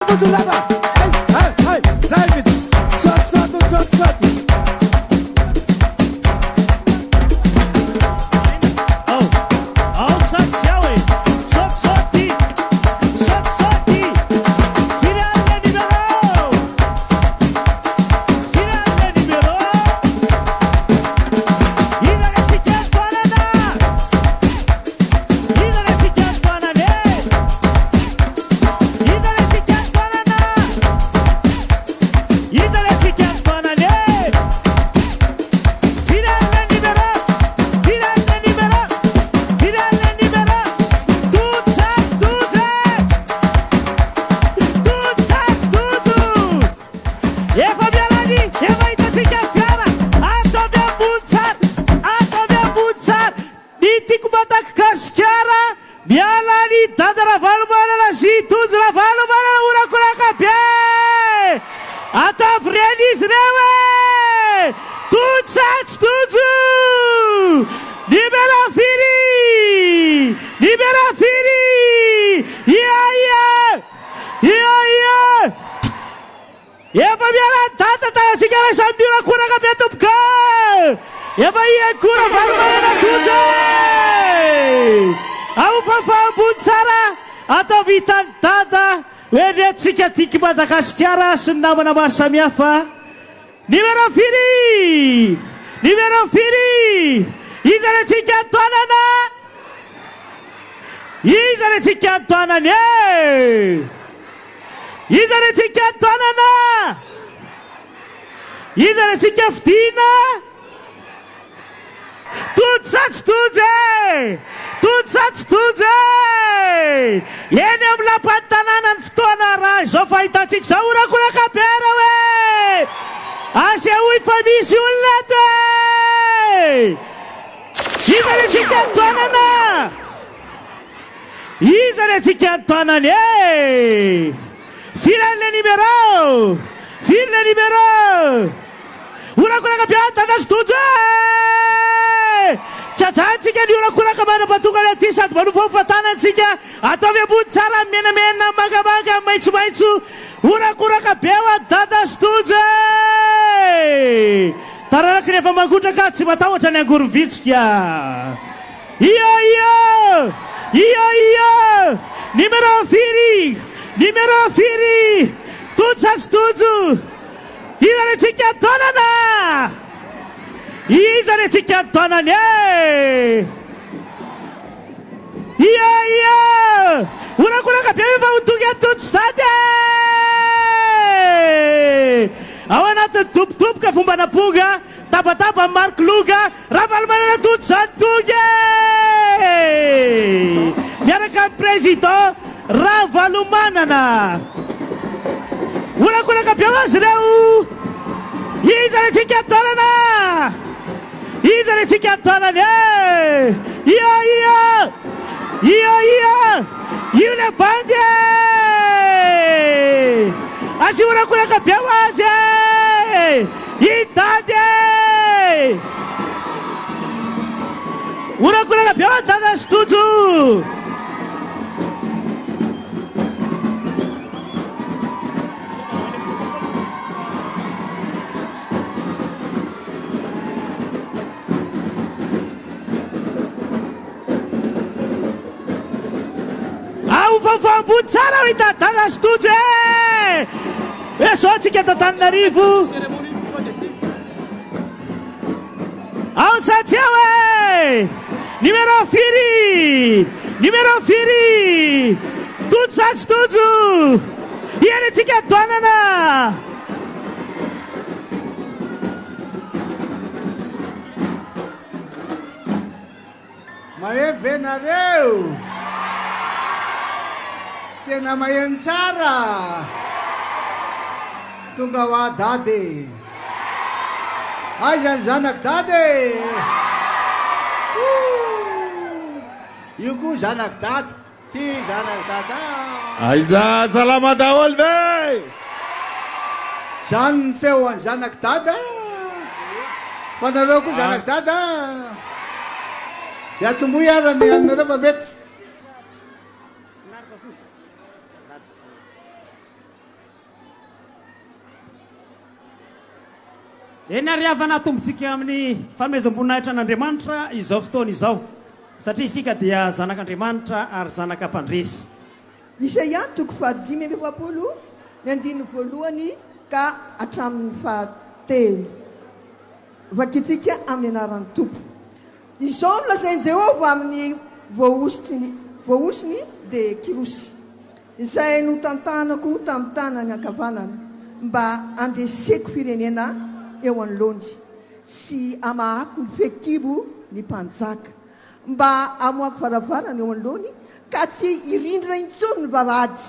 Tojo lava. Hay, hay, hay. Zay mihitsy. Saoty, saoty, saoty, saoty. Ao, ao sa tsy ao e! Saoty, saoty, saoty, saoty. Firy ary le numéro? Firy ary le numéro? Iza le tsika tohanana? Iza le tsika tohanana e? Iza le tsika tohanana? Iza le tsika tohanana e? Firy ary le numéro? Firy ary le numéro? Firy ary le numéro? Tojo sa tsy tojo e? Tojo sa tsy tojo? Efa miala ny, efa hitantsika fiara. Ataovy ambony tsara, ataovy ambony tsara. Ny tiako Madagasikara, miala ny Dada Ravalomanana sy Tojo Ravalomanana horakoraka be. Ataovy reny izy ireo e! Tojo sa tsy tojo? Numéro firy? Numéro firy? Ia ia! Ia ia! Efa miala ny dada tanantsika raha samy miorakoraka be tompoko! Efa ia koa Ravalomanana Tojo e! Ao fahafaham-bony tsara ataovy hitan'i dada hoe ndry antsika tiako Madagasikara sy ny namana maro samihafa. Numéro firy? Numéro firy? Iza ny antsika tohanana? Iza ny antsika tohanana e? Iza ny antsika tohanana? Iza ny antsika fidiana? Tojo sa tsy tojo e? Tojo sa tsy tojo e? Eny amin'ny lapan'ny tanàna ny fotoana raha izao fahitantsika izao horakoraka be raha hoe asehoy fa misy olona eto e! Iza ny antsika tohanana? Iza ny antsika tohanana e? Firy le numéro? Firy le numéro? Horakoraka be Dada sy Tojo e! Tsy ajantsika ny horakoraka manam-patonga ny aty sady manofa ny fatanantsika. Ataovy ambony tsara ny menamena, mangamanga, maitsomaitso. Horakoraka be ho an'i Dada sy Tojo e! Taranaky ny efa mangotraka, tsy matahotra ny angorovitrika. Ia ia! Ia ia! Numéro firy? Numéro firy? Tojo sa tsy tojo? Iza ny antsika tohanana? Iza ny antsika tohanana e? Ia ia! Horakoraka be fa ho tonga eto Tojo stade e! Ao anatin'ny dobodoboka fomba naponga, tabataba amin'ny Marc Loga, Ravalomanana Tojo zany tonga e! Miaraka amin'ny président Ravalomanana. Horakoraka be ho azy ireo. Iza ny antsika tohanana? Iza ny antsika tohanana e? Ia ia! Ia ia! Io le bandy e! Asio horakoraka be ho azy e! I Dady e! Horakoraka be ho an'i Dada sy Tojo! Ao fafambo tsara ho hita Dada sy Tojo e! Hoe zao antsika eto Antananarivo. Ao sa tsy ao e! Numéro firy? Numéro firy? Tojo sa tsy tojo? Iany antsika tohanana! Maheno ve nareo? Tena maheno tsara. Tonga ho ahy dada e. Aiza ny zanako dada e? Io koa zanako dada. Ty zanako dada. Aiza salama daholo ve? Zany ny feo an'ny zanako dada. Fa nareo koa zanako dada. Dia atombohy ara ny anareo fa mety. Eny ary havana atombontsika amin'ny fanomezam-boninahitra an'Andriamanitra izao fotoana izao satria isika dia zanak'Andriamanitra ary zanaka mpandresy. Isaia toko fahadimy amby 40, ny andininy voalohany ka hatramin'ny fahatelo. Vakintsika amin'ny anaran'ny Tompo. Izao no lazain'i Jehovah amin'ny voahosotry voahosony, dia Kyrosy, izay notantanako tamin'ny tanany ankavanana, mba handreseko firenena eo anoloany, sy hamahako ny fehikibo ny mpanjaka, mba hamohako varavarana eo anoloany, ka tsy hirindrina intsony ny vavahady.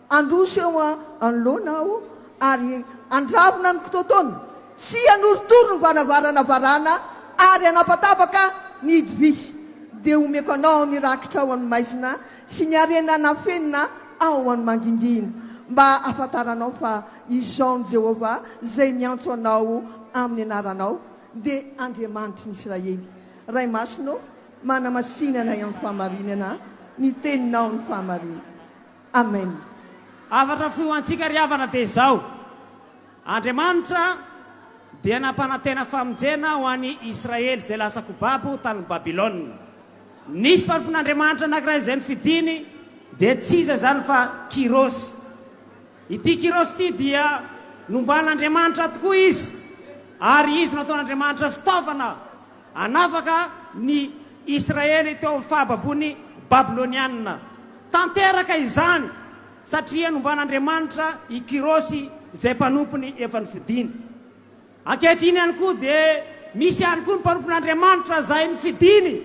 Handroso eo anoloana aho ary handravona ny kitoatoana sy hanorotoro ny varavarana varana ary hanapatapaka ny hidy vy. Dia homeko anao ny rakitra ao amin'ny maizina sy ny harena nafenina ao amin'ny mangingina, mba hahafantaranao fa Izaho no Jehovah izay miantso anao amin'ny anaranao, dia Andriamanitry ny Isiraely. Ray Masina ô, manamasina anay amin'ny fahamarinana, ny teninao no fahamarinana. Amen. Hafatra fohy ho antsika ry havana dia izao, Andriamanitra dia nampanantena famonjena ho an'i Israely izay lasa kobabo tany Babylona. Nisy mpanompon'Andriamanitra anankiray izay nofidiny dia tsy iza izany fa Kyrosy. Ity Kyrosy ity dia nomban'Andriamanitra tokoa izy ary izy no nataon'Andriamanitra fitaovana Hanafaka ny Israely teo amin'ny fahababoan'ny Babylonianina. Tanteraka izany satria nomban'Andriamanitra i Kyrosy izay mpanompony efa nofidiny. Ankehitriny ihany koa dia misy ihany koa ny mpanompon'Andriamanitra izay nofidiny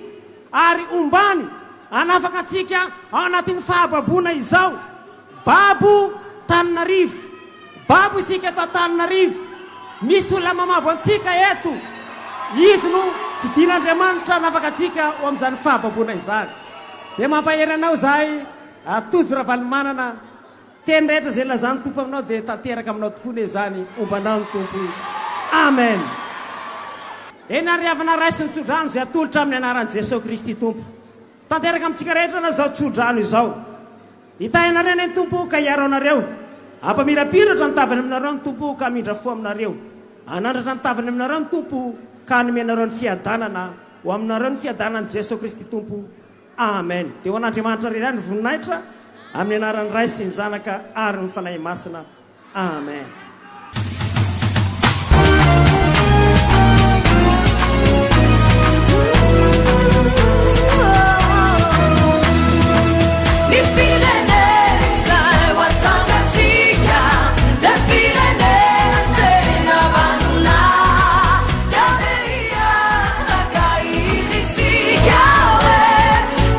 ary ombany hanafaka antsika ao anatin'ny fahababoana izao. Babo Taninarivo. Babo isika eto Antananarivo. Misy olona mamabo antsika eto. Izy no fidin'Andriamanitra hanafaka antsika ho amin'izany fahababoana izany. Dia mampahery anao izahay Tojo Ravalomanana. Teny rehetra izay nilazan'ny Tompo aminao dia tanteraka aminao tokoa anie izany. Homba anao ny Tompo. Amen. Eny ary havana raiso ny tsodrano izay atolotra amin'ny anaran'i Jesoa Kristy Tompo. Tanteraka amintsika rehetra na izao tsodrano izao. Hitahy anareo anie ny Tompo ka hiaro anareo. Hampamirapiratra ny tavany aminareo ny Tompo ka hamindra fo aminareo. Hanandratra ny tavany aminareo ny Tompo ka hanome anareo ny fiadanana. Ho aminareo ny fiadanan'i Jesoa Kristy Tompo. Amen. Dia ho an'Andriamanitra irery ihany ny voninahitra, amin'ny anaran'ny Ray sy ny Zanaka ary ny Fanahy Masina. Amen. Ny firenena izay ho atsangantsika dia firenena tena vanona ka dia hiaraka hirisika hoe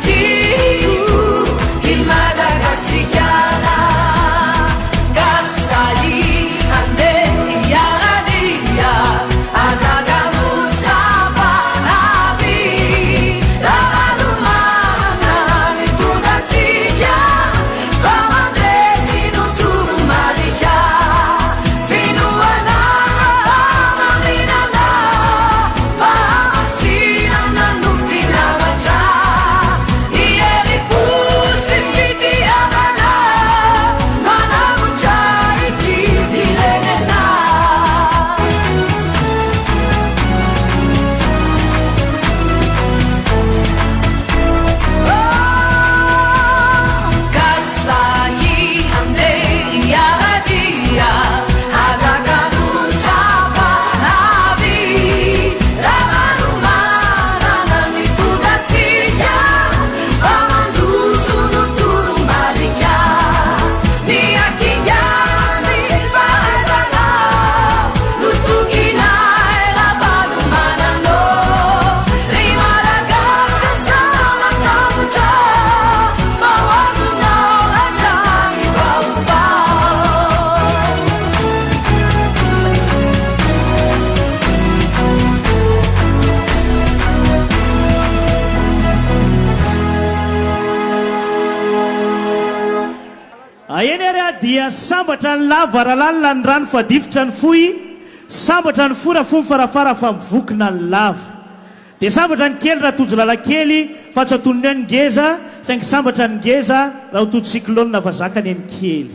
tiako i Madagasikara. Ka sahy handeha hiara-dia, aza kanosa fa avy Ravalomanana mitondra antsika, fa mandresy no toromarika. Finoana fahamarinana, fahamasinana no filamatra. Ny herim-po sy fitiavana manavotra ity firenena. Ka sahy handeha hiara-dia, aza kanosa fa avy Ravalomanana mitondra antsika, fa mandroso no toromarika. Ny hakingan'ny fahaizana no tokinay Ravalomanana. Ry Malagasy aza matahotra fa ho azonao hatrany vaovao. Eny ary a, dia sambatra ny lava raha lalina ny rano fa difotra ny fohy, sambatra ny fo raha fo mifarafara fa mivokona ny lava. Dia sambatra ny kely raha tojo lalan-kely fa tsy atonony eo ny ngeza, saingy sambatra ny ngeza raha ho tojo cyclone fa zakany ny kely.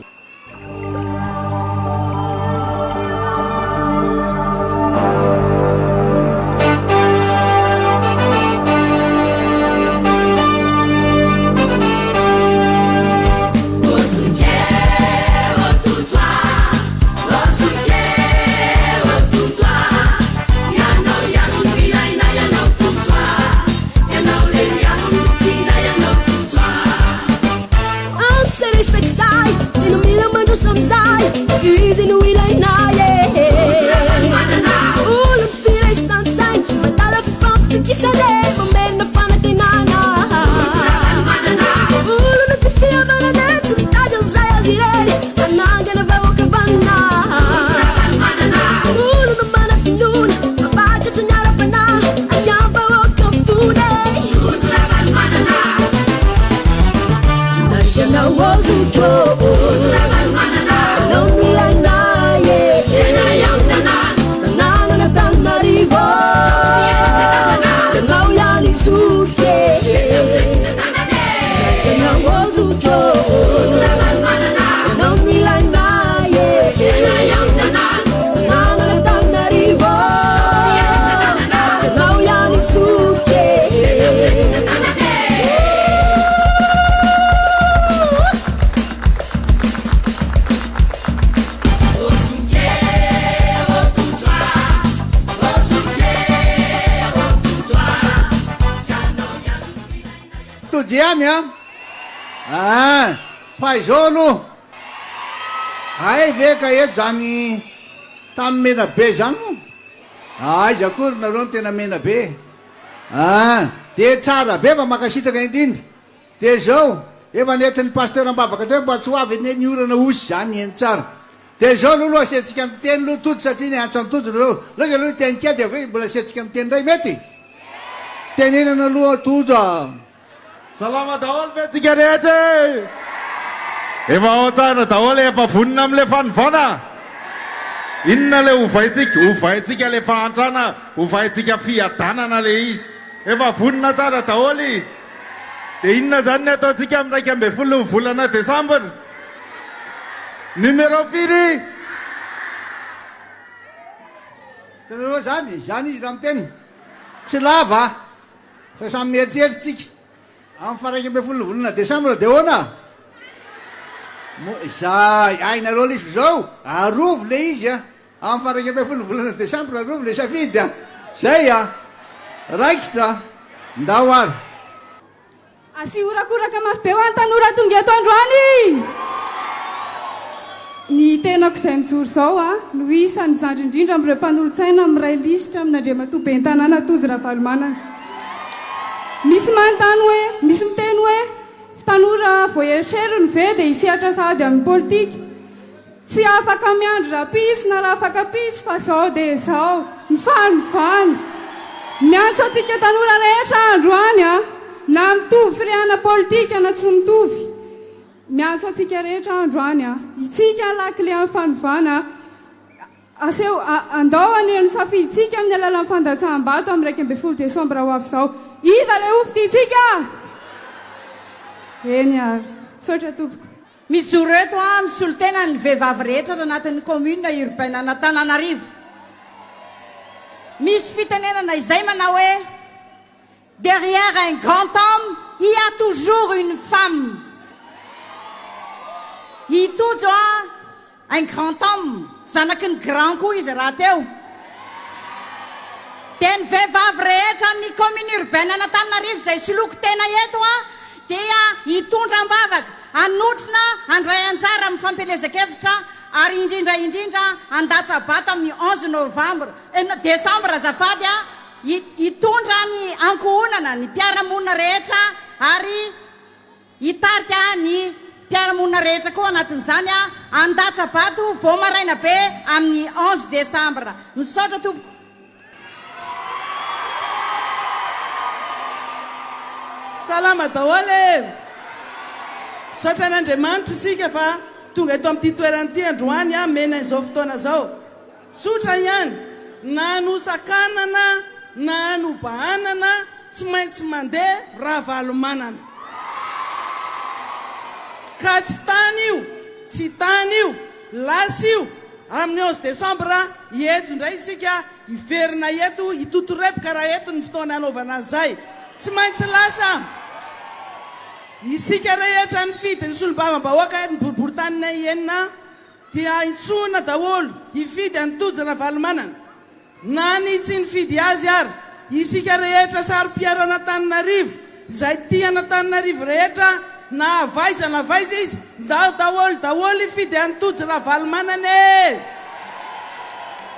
Izy no ilaina e. Olon'ny firaisan-tsaina, mandala fifampitokisana e, mamerina fanantenana. Olona tia fihavanana e, tsy mitady an'izay azy irery, manangana vahoaka vanona. Olona manam-pinoana, mampakatra ny ara-panahy, ahiam-bahoaka fony e. Tsy narianao zoky ô, ianao no ilaina e. Tanànan'Antananarivo, ianao ihany zoky e. Tsy narianao zoky ô, ianao no ilaina e. Tanànan'Antananarivo, ianao ihany zoky e. Tojo ihany a! Ah, fa izao aloha, hay ve ka eto zany tany mena be zany moa? Aiza akory nareo no tena mena be? Ah, dia tsara be fa mankasitraka indrindra. Dia izao, efa nentin'ny pasteur am-bavaka teo mba tsy ho avy anie ny orana osy izany eny tsara. Dia izao aloha aloha asiantsika miteny aloha Tojo satria niantso an'i Tojo nareo. Aleo aloha hiteny kely dia avy eo mbola asiantsika miteny indray, mety? Tenenana aloha Tojo a! Salama daholo ve tsika rehetra e! Efa ao tsara daholo e, efa vonona amin'ilay fanovana? Inona ilay ovaintsika? Ovaintsika ilay fahantrana, ovaintsika fiadanana ilay izy. Efa vonona tsara daholo e! Dia inona izany ny ataontsika amin'ny 11 ny volana desambra? Numéro firy? Hitanareo izany? Izany izy raha miteny. Tsy lava fa samy mieritreritra tsika. Amin'ny faha 11 volana desambra dia ahoana? Mo- Izay, hainareo ilay izy fa izao, arovy ilay izy a. Amin'ny faha 11 volana desambra arovy ilay safidy a. Izay a. Raikitra. Ndao ary. Asio horakoraka mafy be ho an'ny tanora tonga eto androany! Ny tenako izay mijoro izao no isan'ny zandry indrindra amin'ireo mpanolotsaina miray lisitra amin'Andriamatoa Ben'ny Tanàna Tojo Ravalomanana. Misy manontany hoe, misy miteny hoe, tanora vao erotrerony ve dia hisehatra sahady amin'ny politika? Tsy afaka miandry rahampitso na rahafakampitso fa zao dia zao ny fanovana. Miantso antsika tanora rehetra aho androany a! Na mitovy firehana politika na tsy mitovy. Miantso antsika rehetra aho androany a! Itsika lakile amin'ny fanovana a! Aseho, andao haneho ny safidintsika amin'ny alalan'ny fandatsaham-bato amin'ny 11 desambra ho avy izao. Iza ilay hofidintsika? Eny ary. Misaotra tompoko. Mijoro eto aho misolo tena ny vehivavy rehetra ato anatin'ny commune urbaine an'Antananarivo. Misy fitenenana izay manao hoe derrière un grand homme il y a toujours une femme. I Tojo a, un grand homme, zanaky ny grand koa izy rahateo. Dia ny vehivavy rehetra an'ny commune urbaine an'Antananarivo izay soloiko tena eto a, dia hitondra am-bavaka, hanotrona, handray anjara amin'ny fampielezan-kevitra ary indrindra indrindra handatsa-bato amin'ny onze novembre, décembre azafady a, hitondra ny ankohonana, ny mpiara-monina rehetra ary Hitarika ny mpiara-monina rehetra koa anatin'izany handatsa-bato vao maraina be amin'ny onze desambra. Misaotra tompoko. Salama daholo e! Misaotra an'Andriamanitra isika fa tonga eto amin'ity toerana ity androany mena izao fotoana izao. Tsotra ihany, na nosakanana na nobahanana tsy maintsy mandeha Ravalomanana. Ka tsy tany io, tsy tany io, lasa io, amin'ny onze décembre eto indray isika hiverina eto hitotorebika raha eto ny fotoana hanaovana an'izay. Tsy maintsy lasa. Isika rehetra nifidy ny solombavambahoaka ny boriboritaninay enina Dia intsoina daholo hifidy an'i Tojo Ravalomanana. Na ny tsy nifidy azy ary, isika rehetra saro-piaro an'Antananarivo, izay tia an'Antananarivo rehetra Na avy aiza na avy aiza izy, ndao daholo daholo hifidy an'i Tojo Ravalomanana e!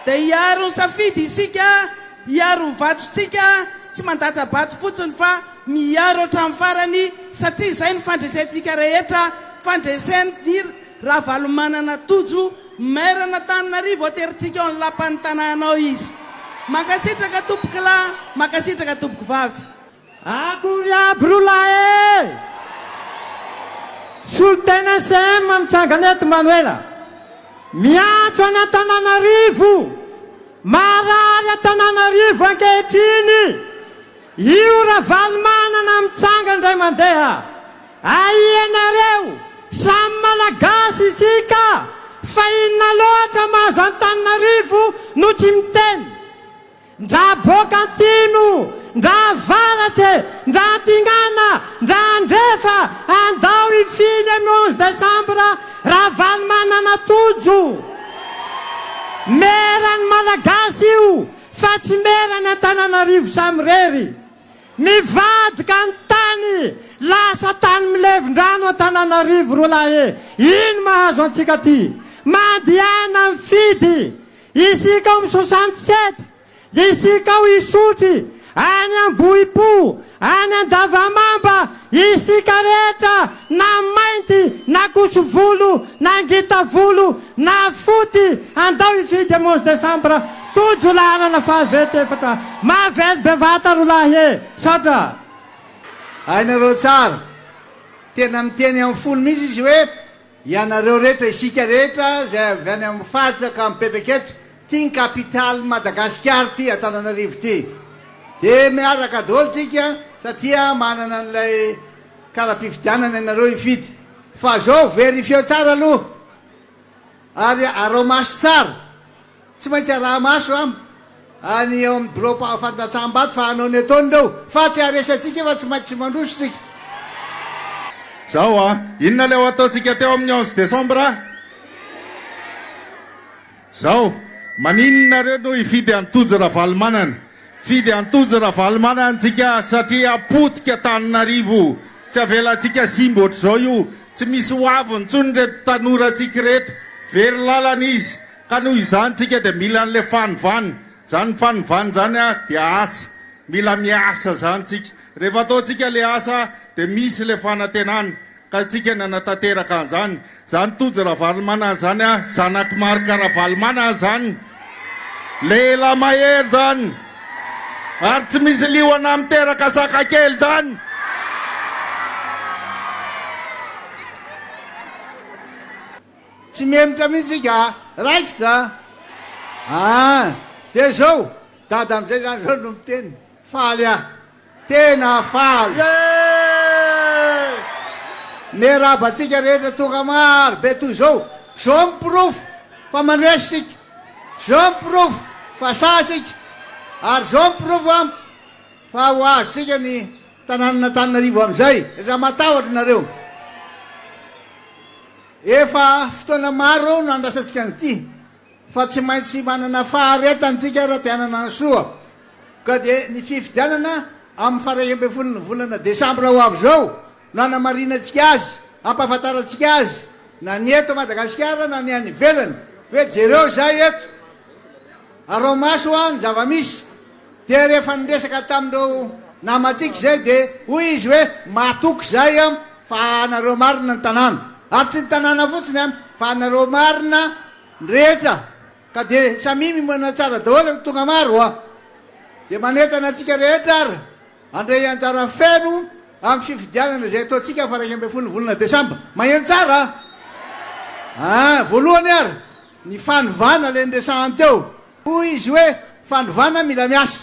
Dia hiaro ny safidy isika, hiaro ny vatontsika, tsy mandatsa-bato fotsiny fa miaro hatramin'ny farany satria izay no fandresentsika rehetra, fandresen'i Ravalomanana Tojo, Maire an'Antananarivo, aterintsika ao ny lapan'ny tanàna ao izy. Mankasitraka tompokolahy, mankasitraka tompokovavy. Akory aby rolahy e! Solontena CM mitsangana eto Manoela. Miantso an'Antananarivo, marary Antananarivo ankehitriny. Io Ravalomanana mitsanga indray mandeha. Ahianareo, samy Malagasy isika fa inona loatra mahazo Antananarivo no tsy miteny? Ndra boaka antimo, ndra avaratse, ndra antignana, ndra andrefa, andao hifily amy onze décembre Ravalomanana Tojo. Mera ny Malagasy io fa tsy mera ny Antananarivo samirery. Mivadika ny tany, lasa tany milevin-drano Antananarivo rolahy e! Ino mahazo antsika aty? Mandehana mifidy! Isika ao amin'ny 67, isika ao Isotry, any Ambohipo, any Andavamamba, isika rehetra na mainty na kosovolo na ngita volo na foty, andao hifidy am 11 décembre, tojo laharana faha 24, mahavelo bevata rolahy e! Misaotra. Hainareo tsara, tena miteny amin'ny fony mihitsy izy hoe Ianareo rehetra, isika rehetra izay avy any amin'ny faritra ka mipetraka eto, ity ny capitale Madagasikara ity, Antananarivo ity. Dia miaraka daholo tsika satria manana an'ilay kara-pifidianana ianareo hifidy. Fa zao, verifieo tsara aloha ary araho maso tsara. Tsy maintsy araha-maso am any eo amin'ny birao fandatsaham-bato fa hanao ny ataony ireo fa tsy haharesy antsika fa tsy maintsy mandroso tsika. Zao a! Inona ilay ho ataontsika teo amin'ny 11 décembre? Zao, maninona nareo no hifidy an'i Tojo Ravalomanana? Fidy an'i Tojo Ravalomanana tsika satria potika Antananarivo. Tsy avelantsika simba ohatr'izao io. Tsy misy ho aviny intsony ireto tanorantsika ireto. Very lalana izy. Ka noho izany tsika dia mila an'ilay fanovana. Izany fanovana izany dia asa. Mila miasa izany tsika. Rehefa ataontsika ilay asa dia misy ilay fanantenana. Ka tsika nanatanteraka an'izany. Izany Tojo Ravalomanana izany zanak'i Marc Ravalomanana izany. Lehilahy mahery izany. Ary tsy misy liona miteraka saka kely izany. Tsy mihemotra mihitsy isika a! Raikitra a! Dia izao, Dada amin'izay izany izao no miteny, faly aho. Tena faly! Miarahaba antsika rehetra tonga maro be toy izao. Izao ny porofo fa mandresy isika. Izao ny porofo fa sahy isika. Ary izao ny porofo fa ho azontsika ny tanànan'Antananarivo amin'izay. Aza matahotra nareo. Efa fotoana maro no andrasantsika an'ity fa tsy maintsy manana faharetana isika raha te hanana ny soa. Ka dia ny fifidianana amin'ny faha 11 ny volana desambra ho avy izao no hanamarinantsika azy, hampahafantarantsika azy na ny eto Madagasikara na ny any ivelany hoe jereo izay eto, araho maso hoa ny zava-misy. Dia rehefa niresaka tamin'ireo namantsika izay dia hoy izy hoe matoky izahay fa anareo marina ny tanàna. Ary tsy ny tanàna fotsiny an, fa anareo marina ny rehetra. Ka dia samia miomana tsara daholo fa tonga maro an. Dia manentana antsika rehetra ary handray anjara feno amin'ny fifidianana izay ataontsika faha 11 ny volana desambra. Maheno tsara an! An, voalohany ary ny fanovana ilay niresahany teo. Hoy izy hoe, Fanovana mila miasa.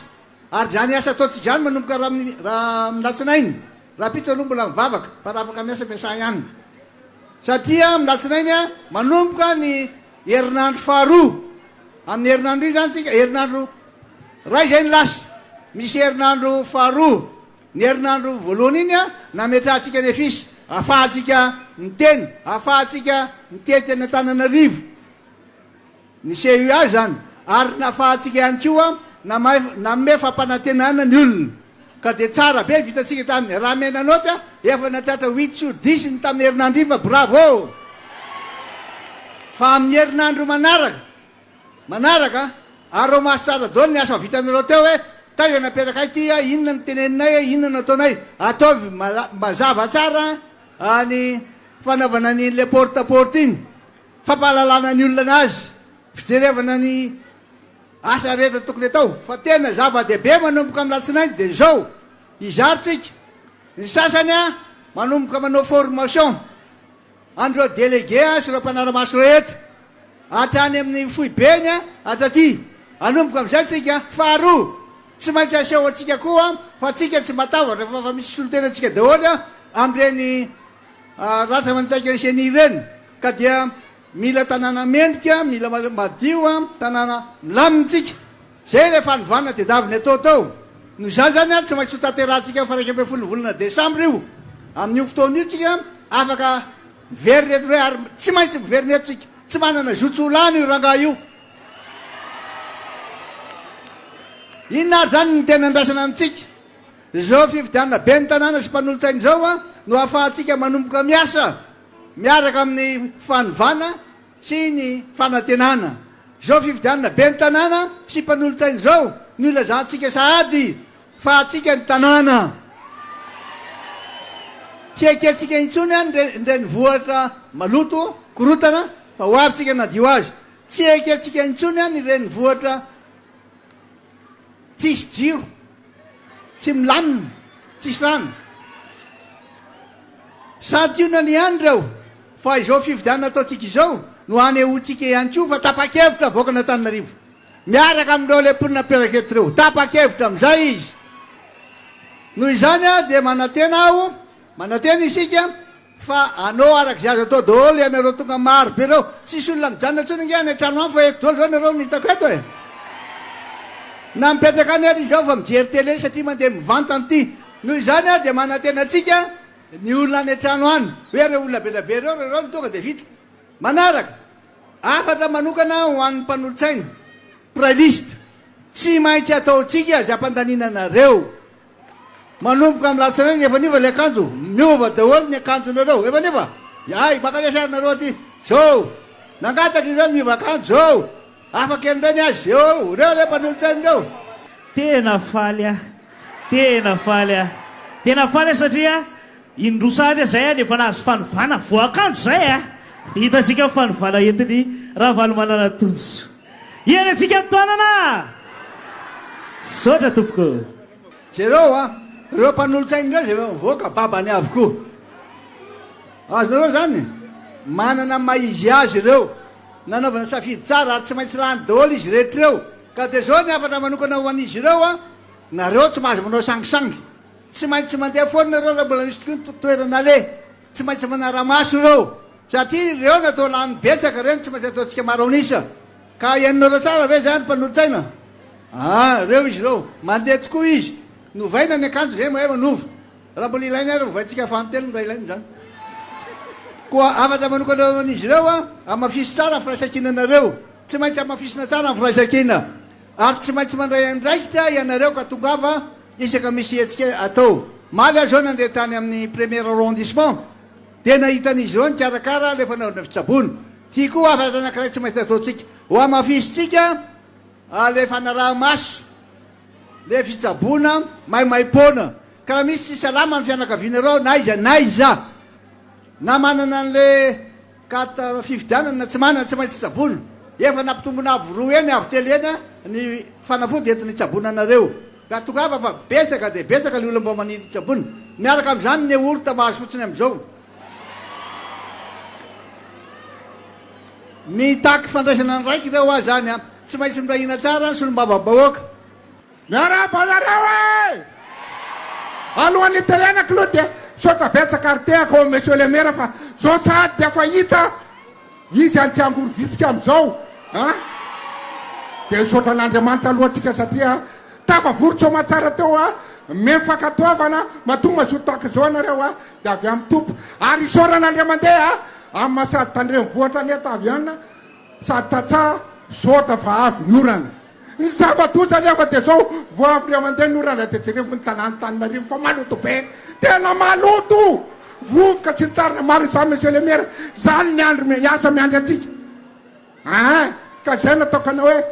Ary izany asa ataontsika izany manomboka raha amin'ny raha amin'ny latsinainy. Rahampitso aloha mbola mivavaka, fa raha afaka miasa miasà ihany. Satria amin'ny latsinainy manomboka ny herinandro faharoa. Amin'ny herinandro iny izany tsika, herinandro iray izay ny lasa. Misy herinandro faharoa. Ny herinandro voalohany iny nametrahantsika ny afisy, ahafahantsika miteny, ahafahantsika mitety an'Antananarivo. Ny CUA izany, ary nafahantsika ihany koa nanome fampanantenana ny olona. Ka dia tsara be ny vitantsika tamin'ny raha mena naoty a, efa nahatratra huit sur dix ny tamin'ny herinandro iny fa bravo! Fa amin'ny herinandro manaraka, manaraka, araho maso tsara daholo ny asa vitanareo teo hoe taiza napetraka ity a, inona no teneninay a, inona no ataonay, ataovy mazava tsara ny fanaovana an'iny le porte à porte iny, fampahalalana ny olona anazy, fijerevana ny Asa rehetra tokony atao fa tena zava-dehibe manomboka amin'ny latsinainy dia izao, hizara tsika, ny sasany manomboka manao formation an'ireo délégué sy ireo mpanara-maso rehetra hatrany amin'ny foibeny hatraty, hanomboka amin'izay tsika, faharoa tsy maintsy aseho antsika koa fa tsika tsy matahotra fa efa misy solontenantsika daholo amin'ireny ratra manjaika ny ceni ireny ka dia Mila tanàna mendrika, mila madio, tanàna milamina tsika. Zay ilay fanovana tedaviny atao tao. Noho izany zany tsy maintsy ho tanterahantsika amin'ny faha 11 ny volana desambra io. Amin'io fotoana io tsika afaka miverina eto indray ary tsy maintsy miverina eto tsika. Tsy manana zo tsy ho lany io rangahy io. Inona ary zany no tena andrasana amintsika? Izao fifidianana ben'ny tanàna sy mpanolotsaina izao no ahafahantsika manomboka miasa. Miaraka amin'ny fanovana sy ny fanantenana. Izao fifidianana ben'ny tanàna sy mpanolotsaina izao no ilazantsika sahady fa antsika ny tanàna. Tsy ekentsika intsony ny renivohitra maloto, korontana, fa ho avy tsika hanadio azy. Tsy ekentsika intsony ny renivohitra tsisy jiro. Tsy milamina, tsisy rano. Santionany ihany ireo fa izao fifidianana ataontsika izao no hanehoantsika ihany koa fa tapa-kevitra vahoakan'Antananarivo. Miaraka amin'ireo ilay mponina mpiaraka eto ireo. Tapa-kevitra amin'izay izy. Noho izany dia manantena aho, manantena isika Fa anao araka izay azo atao daholo ianareo tonga maro be ireo, tsisy olona mijanona intsony ange any an-trano any fa eto daholo izao nareo no hitako eto e! Na mipetraka any ary izao fa mijery télé satria mandeha mivantana ity. Noho izany aho dia manantena antsika ny olona any an-trano any hoe ireo olona be dia be ireo, ireo no tonga dia vita. Manaraka, hafatra manokana ho an'ny mpanolotsaina, mpiray liste, tsy maintsy ataontsika izay hampandaniana anareo. Manomboka amin'ny latsinainy efa niova ilay akanjo, miova daholo ny akanjonareo, efa niova? Hay, mankanesa ary nareo aty, zao, nangataka ireo miova akanjo, zao, hafa kely indray ny azy, eo, ireo ilay mpanolotsaina ireo. Tena faly aho, tena faly aho, tena faly aho satria indroa sahady aho izay no efa nahazo fanovana, voakanjo izay a! Dia hitantsika ny fanovana entin'i Ravalomanana Tojo. Hihaino antsika ny tohanana! Misaotra tompoko. Jereo a! Ireo mpanolotsaina ireo izay efa mivoaka babany avokoa. Azonareo izany? Manana ny maha izy azy ireo. Nanaovana safidy tsara ary tsy maintsy lany daholo izy rehetra ireo. Ka dia izao ny hafatra manokana ho an'izy ireo a! Nareo tsy mahazo manao sangisangy. Tsy maintsy mandeha foana nareo raha mbola misy tokoa ny toerana aleha. Tsy maintsy manara-maso ireo. Satria ireo natao lany betsaka ireny tsy maintsy ataontsika maro an'isa. Ka henonareo tsara ve izany mpanolotsaina? Ah, ireo izy ireo. Mandeha tokoa izy. Novaina ny akanjo izay mahay manova. Raha mbola ilaina ary ovaintsika fanintelony raha ilaina izany. Koa hafatra manokana ho an'izy ireo an, hamafiso tsara ny firaisankinanareo. Tsy maintsy hamafisina tsara ny firaisankina. Ary tsy maintsy mandray andraikitra ianareo ka tongava isaka misy hetsika atao. Omaly aho izao nandeha tany amin'ny premier arrondissement. Dia nahita an'izy ireo nikarakara ilay fanaovana fitsaboana. Ity koa hafatra anankiray tsy maintsy ataontsika. Ho hamafisintsika ilay fanaraha-maso ilay fitsaboana maimaim-poana. Ka raha misy tsy salama ny fianakavianareo na aiza na aiza, na manana an'ilay carte fifidianana na tsy manana, tsy maintsy tsaboina. Efa nampitomboina avo roa heny, avo telo heny ny fanafody entina hitsaboana anareo. Ka tongava fa betsaka dia betsaka ilay olona mba maniry hitsaboana. Miaraka amin'izany ny yaourt mahazo fotsiny amin'izao. Mitaky fandraisana andraikitra hoa izany an. Tsy maintsy miray hina tsara ny solombavambahoaka. Miarahaba anareo e! Alohan'ny hitenenako aloha dia misaotra betsaka ary tehaka ao Monsieur le Maire fa zao sahady dia efa hita izy any Tsiangorovitsika amin'izao an! Dia misaotra an'Andriamanitra aloha antsika satria tafavory soamatsara teo an! Omeny fankatoavana matoa mazoto tahaka izao ianareo an! Dia avy amin'ny Tompo ary isaorana Andriamandeha amin'ny maha sady tandrenivohitra an'i Etavy an! Sady tantsaha misaotra fa avy ny orana. Ny zava-doza anefa dia zao, vao avy ray aman-dreny ny orana dia jerevo ny tanàna Antananarivo fa maloto be, tena maloto! Vovoka tsy nitarina, marina izany Monsieur le Maire, zany ny andro ny asa miandry antsika. Aa ka zay no ataoko anao hoe,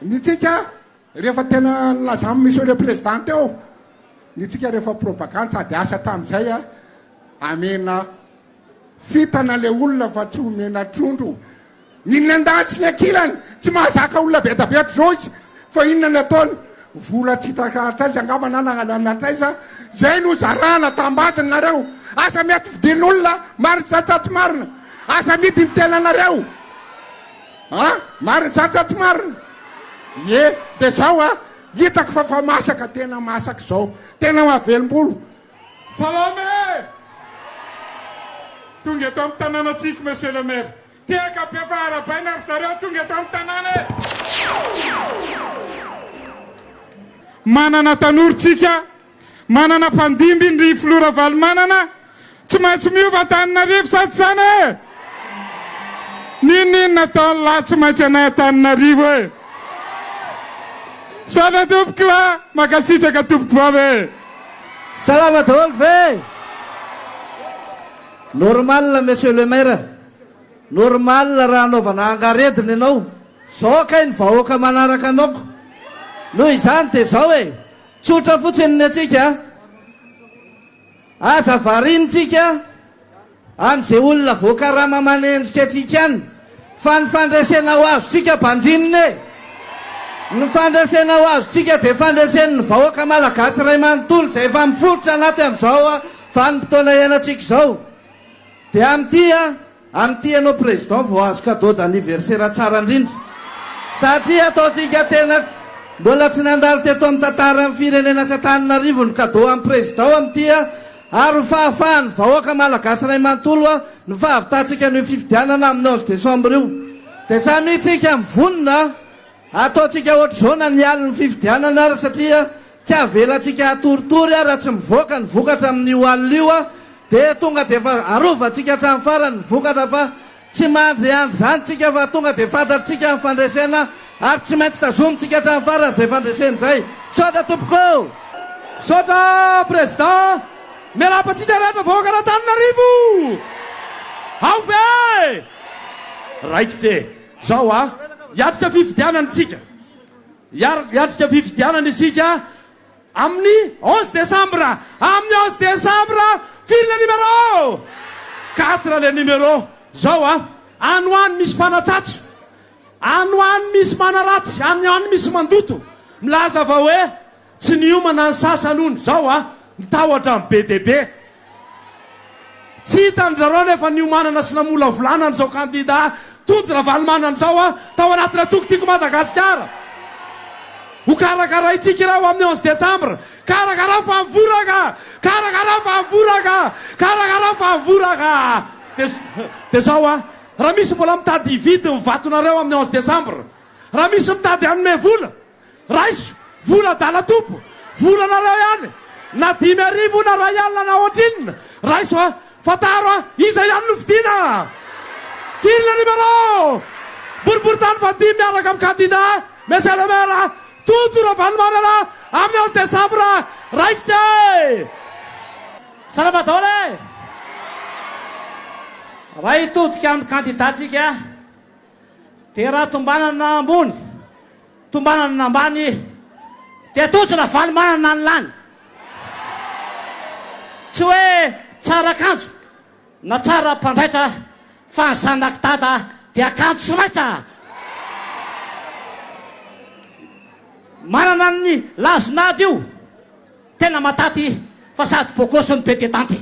ny tsika rehefa tena nilazan'i Monsieur le Président teo, ny tsika rehefa propagande sady asa tamin'izay a, amena fitana le olona fa tsy omena trondro. Ny nandany sy ny ankilany, tsy mahazaka olona be da be ohatr'izao izy, fa inona ny ataony? Vola tsy hita hatraiza angamba na nangalana hatraiza, zay no zarahana, tambazina nareo, aza mety vidian'olona, marina izany sa tsy marina? Aza amidy ny tenanareo, a! Marina izany sa tsy marina? Ie, de zao a, hitako fa fa masaka, tena masaka izao, tena mahavelom-bolo. Salama e! Tonga eto amin'ny tanànantsika Monsieur le Maire. Tehaka be fa arabaina ry zareo tonga eto amin'ny tanàna e! Manana tanora tsika, manana mpandimby ndry Filoha Ravalomanana, tsy maintsy miova Antananarivo sa tsy zany e! N'inon'inona ataon'lah tsy maintsy anay Antananarivo e! Misaotra tompoko lah, mankasitraka tompoko vavy e! Salama daholo ve? Normal monsieur le maire, normal raha anaovana angaredona ianao, zao kay ny vahoaka manaraka anao ko. Noho izany dia zao e, tsotra fotsiny ny antsika a, aza variana tsika amin'izay olona voakarama manenjika antsika any fa ny fandresena ho azontsika banjinina e! Ny fandresena ho azontsika dia fandresen'ny vahoaka malagasy iray manontolo izay efa miforitra anaty amin'izao vanim-potoana iainantsika izao. Dia amin'ity a, amin'ity ianao président vao azo cadeau d'anniversaire tsara indrindra. Satria ataontsika tena mbola tsy nandalo teto amin'ny tantaran'ny firenena sy Antananarivo ny cadeau amin'ny président amin'ity a, ary ho fahafahan'ny vahoaka malagasy iray manontolo a, ny fahavitantsika an'io fifidianana amin'ny 11 décembre io. Dia samia tsika mivonona a. Ataontsika ohatr'izao na ny alin'ny fifidianana ary satria tsy avelantsika hatoritory ary raha tsy mivoaka ny vokatra amin'io alina io dia tonga dia efa arovantsika hatramin'ny farany ny vokatra fa tsy mandry andry izany tsika fa tonga dia fantatsika ny fandresena ary tsy maintsy tazomintsika hatramin'ny farany izay fandresena izay. Misaotra tompoko ô! Misaotra Président! Miarahaba antsika rehetra vahoakan'Antananarivo! Ao ve? Raikitra e! Zao a! Hiatrika fifidianana isika. Hiatrika fifidianana isika amin'ny 11 décembre. Amin'ny 11 décembre, firy le numéro? 4 le numéro. Zao a! Any ho any misy mpanatsatso. Any ho any misy manaratsy. Any ho any misy mandoto. Milaza fa hoe Tsy niomana ny sasany hono zao a! Ny tahotra ny be dia be. Tsy hitan dry zareo nefa niomanana sy namolavolana an'izao kandida Tonjy Ravalomanana izao a! Tao anatina toko Tiako Madagasikara. Ho karakaraintsika ireo amin'ny 11 décembre. Karakarao fa mivoraka! Karakarao fa mivoraka! Karakarao fa mivoraka! Dia dia zao a! Raha misy mbola mitady hividy ny vatonareo amin'ny 11 décembre, raha misy mitady hanome vola, Raiso, vola adala tompo, volanareo ihany, na 5000 na 1000 na ohatrinona, raiso a, fantaro a, iza ihany no fidiana? Firy le numéro? Boriboritany fahadimy miaraka amin'ny candidat Monsieur le maire Tojo Ravalomanana amin'ny 11 décembre, raikitra e! Salama daholo e! Raha hitodika amin'ny candidat tsika dia raha tombanana ambony Tombanana ambany dia tojo Ravalomanana ny lany. Tsy hoe tsara akanjo na tsara mpandraitra fa ny zanak'i Dada dia kanto sy raitra. Manana ny lazon'ady io. Tena mataty fa sady bogosy no be detanty.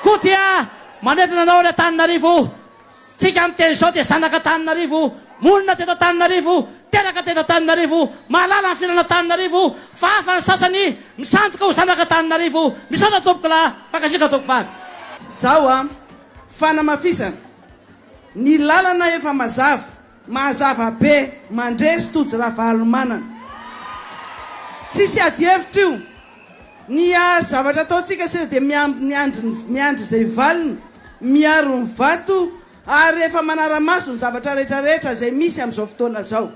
Koa dia manentana anao ry Antananarivo, tsika miteny izao dia zanak'Antananarivo, monina teto Antananarivo, teraka teto Antananarivo, mahalala ny fiainan'Antananarivo, fa hafa ny sasany misandoka ho zanak'Antananarivo. Misaotra tompoko lahy, mankasitraka tompoko vavy. Zao a, fanamafisana, ny lalana efa mazava, Mazava be, mandresy Tojo Ravalomanana. Tsisy ady hevitra io. Ny zavatra ataontsika sisa dia miandry miandry izay valiny, miaro ny vato ary efa manara-maso ny zavatra rehetra rehetra izay misy amin'izao fotoana izao.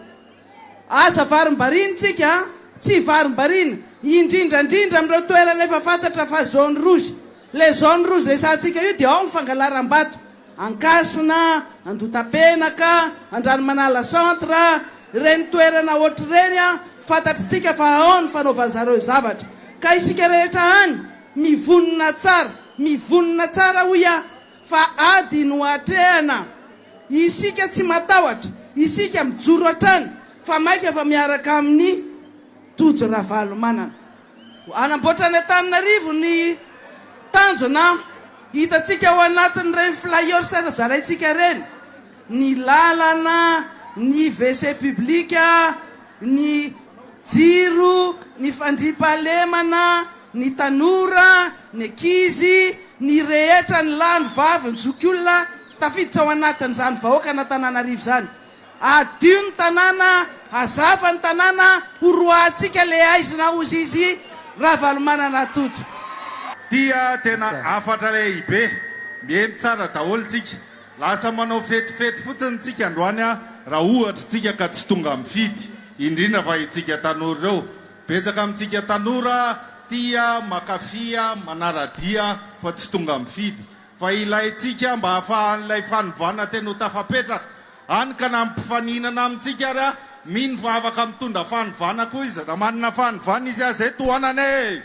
Aza varimbariana tsika a! Tsy varimbariana, indrindra indrindra amin'ireo toerana efa fantatra fa zone rouge. Ilay zone rouge resahantsika io dia ao ny fangalaram-bato. Ankasina, Andotapenaka, Andranomanala centre, ireny toerana ohatr'ireny a, fantatritsika fa ao ny fanaovan'zareo zavatra. Ka isika rehetra any, mivonona tsara, mivonona tsara hoy aho, fa ady no atrehana. Isika tsy matahotra, isika mijoro hatrany, fa maika fa miaraka amin'i Tojo Ravalomanana. Hanamboatra any Antananarivo ny tanjona hitantsika ao anatin'ireny flyers zaraintsika ireny, ny lalana, ny WC public, ny jiro, ny fandriampahalemana, ny tanora, ny ankizy, ny rehetra, ny lahy, ny vavy, ny zokiolona, tafiditra ao anatin'izany vahoakan'Antananarivo izany. Hadio ny tanàna, hazava ny tanàna, ho roahantsika le aizina hozy izy Ravalomanana Tojo. Tia tena hafatra lehibe. Mihaino tsara daholo tsika. Lasa manao fetifety fotsiny tsika androany a, raha ohatra tsika ka tsy tonga mifidy. Indrindra fa itsika tanora ireo. Betsaka amintsika tanora tia makafia manaradia fa tsy tonga mifidy. Fa ilaintsika mba hahafahan'ilay fanovana tena ho tafapetraka. Hany ka na mpifaninana amintsika ary aho, mino fa afaka mitondra fanovana koa izy raha manana fanovana izy aza eto tohanana e!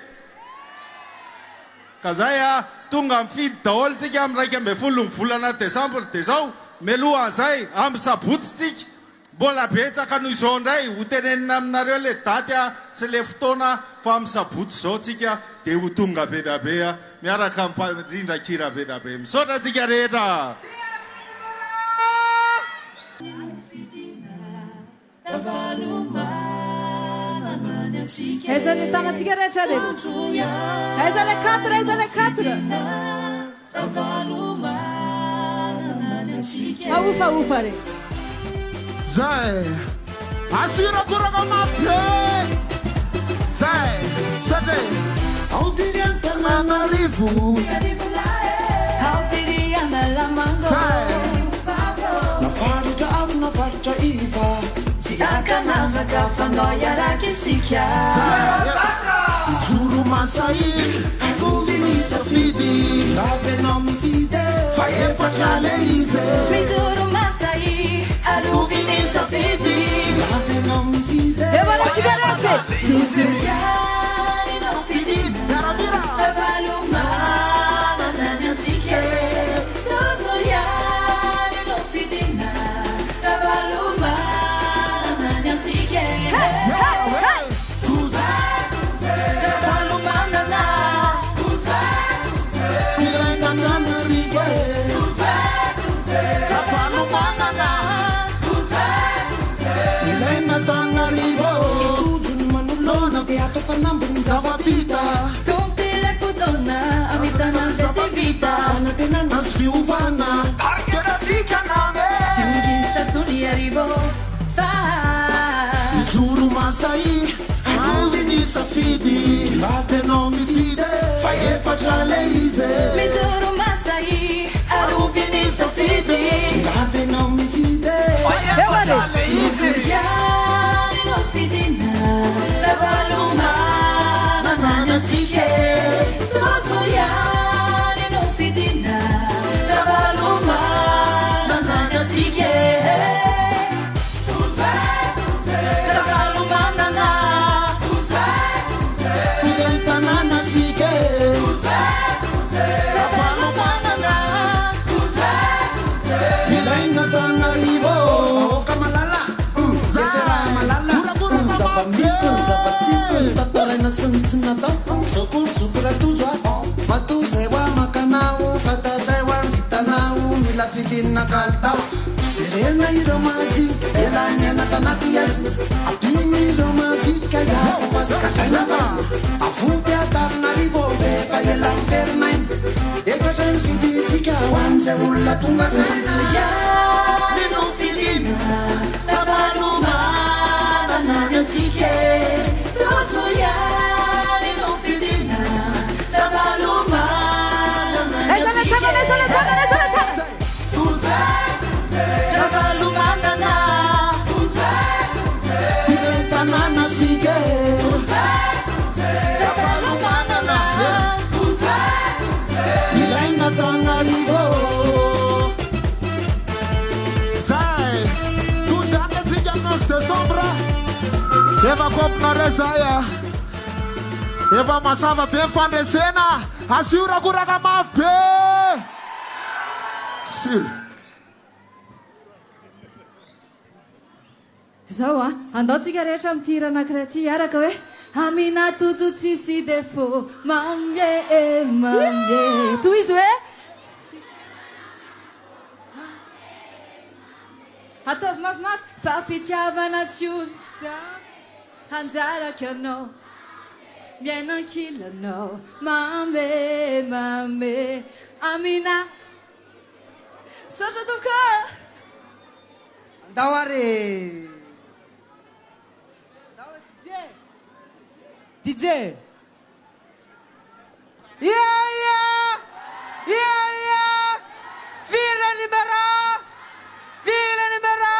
Ka zay a! Tonga mifidy daholo tsika amin'ny 11 ny volana desambra dia zao, mialohan'izay, amin'ny sabotsy tsika, Mbola betsaka noho izao indray ho tenenina aminareo le daty sy le fotoana fa amin'ny sabotsy izao tsika dia ho tonga be da be miaraka amin'ny mpandrindran-kira be da be. Misaotra antsika rehetra. Aiza ny tanantsika rehetra re? Aiza le quatre, aiza le quatre? Ahofahofa re. Zay. Asirakoraka mafy be. Zay. Satria. Ao tery Antananarivo. Ao tery Analamanga. Zay. Na faritra avo na faritra iva. Tsy ankanavaka fa ndao hiaraka isika. Mijoro mahasahy, arovy ny safidy. Tongava ianao mifidy e, fa efatra le izy e. Mijoro mahasahy, arovy ny safidy. Tongava ianao mifidy e, Eo antsika rehetra e. Tojo ihany no fidina, Ravalomanana ny antsika e. Tojo ihany no fidina, Ravalomanana ny antsika e. Ravalomanana. Miray tanàna tsika e. Ravalomanana. Milaina Antananarivo. Tojo ny manoloana dia atao fanambiny ny zava-bita. Tompo ilay fotoana hamitana izay tsy vita. Fanantenana sy fiovana. Tsy ho gisitra intsony Iarivo fa. Mijoro mahasahy, arovy ny safidy. Tongava ianao mifidy e, fa efatra le izy e. Mijoro mahasahy, arovy ny safidy. Tongava ianao mifidy e, fa efatra le izy. Tojo ihany no fidina, Ravalomanana ny antsika e. Tojo ihany no fidina, Ravalomanana ny antsika e. Ravalomanana. Miray tanàna tsika e. Ravalomanana. Milaina Antananarivo. Vahoaka malala, dia zay raha malala. Ny zava-misy, ny zava-tsisy, ny tantaraina sy ny tsy natao. Zao koa ry zoky Ratojo a, matoa zay hoa makanao, fantatray hoa ny vitanao, mila filinina kalitao. Jerena ireo majinika, ela niaina tanaty aizina. Adino ireo mavitrika, hiasa fa tsy gadraina faizina. Avoty Antananarivo, f'efa ela miferinaina. Efatra ny fidintsika ho an'izay olona tonga saina. Tojo ihany no fidina, Ravalomanana ny antsika e. Tojo ihany no fidina, Ravalomanana ny Aiza le antsika tanana, aiza le tanana, aiza le tanana. Ravalomanana. Efa kopinareo zay a. Efa mazava be ny fandresena. Asio horakoraka mafy be. Sur. Zao a, andao tsika rehetra amin'ity hira anankiray ity hiaraka hoe Amina Tojo tsisy défaut, mamy e, mamy e. Tohizo hoe. Ataovy mafimafy fa fitiavana tsy ho anjarako ianao miaina ankilanao mamy e, mamy e. Amina. Misaotra tompoko ô! Andao ary e! Andao e DJ! DJ! Ia ia! Ia ia! Firy le numéro? Firy le numéro?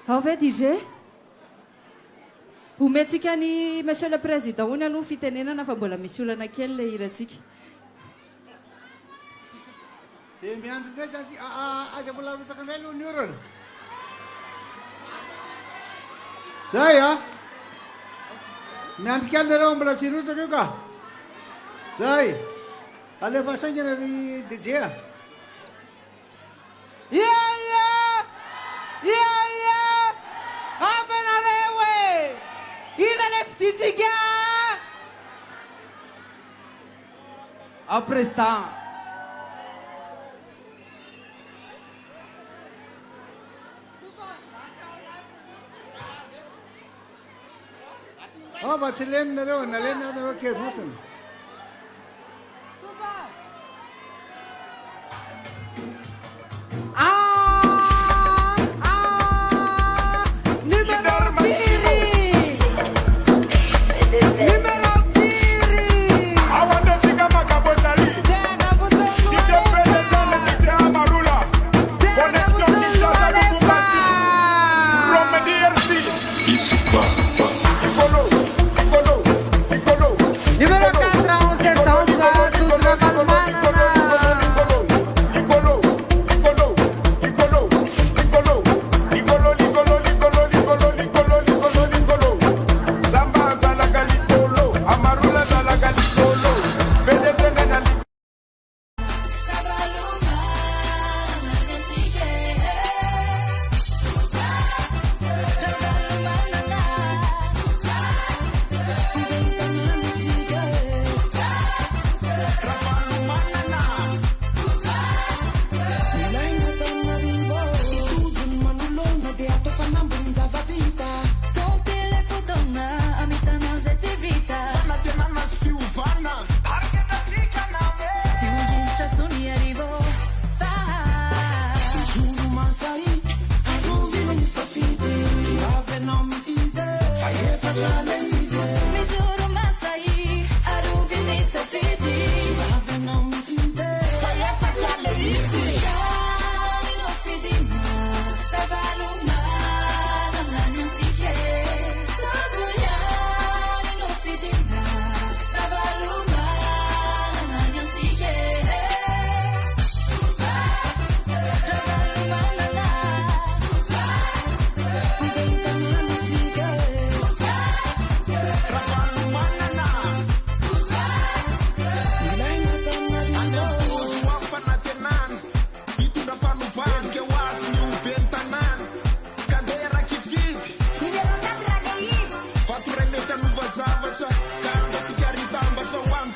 Ao ve DJ? Omentsika an'i Monsieur le Président hono aloha ny fitenenana fa mbola misy olana kely ilay hirantsika. Dia miandry indray zany tsika. Aa aza mbola arotsaka indray aloha ny orana. Zay a. Miandry kely nareo mbola tsy hirotsaka io ka. Zay. Alefa saingana ry DJ a. Ia ia! Ia ia! Ampy anareo e! Iza le fidintsika? Ao président. Ao mba tsy leny nareo, na leny ary nareo kely fotsiny. Numéro 4, 11 décembre,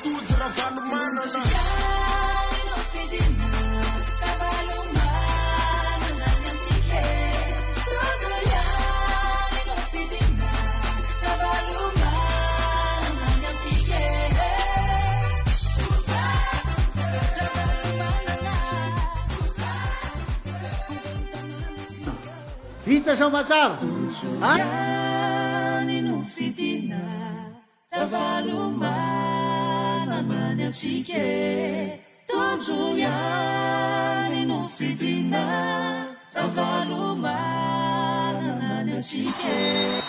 Tojo Ravalomanana. Vita soamatsara. Ihany no fidina Ravalomanana ny antsika e Tojo ihany no fidina Ravalomanana ny antsika e.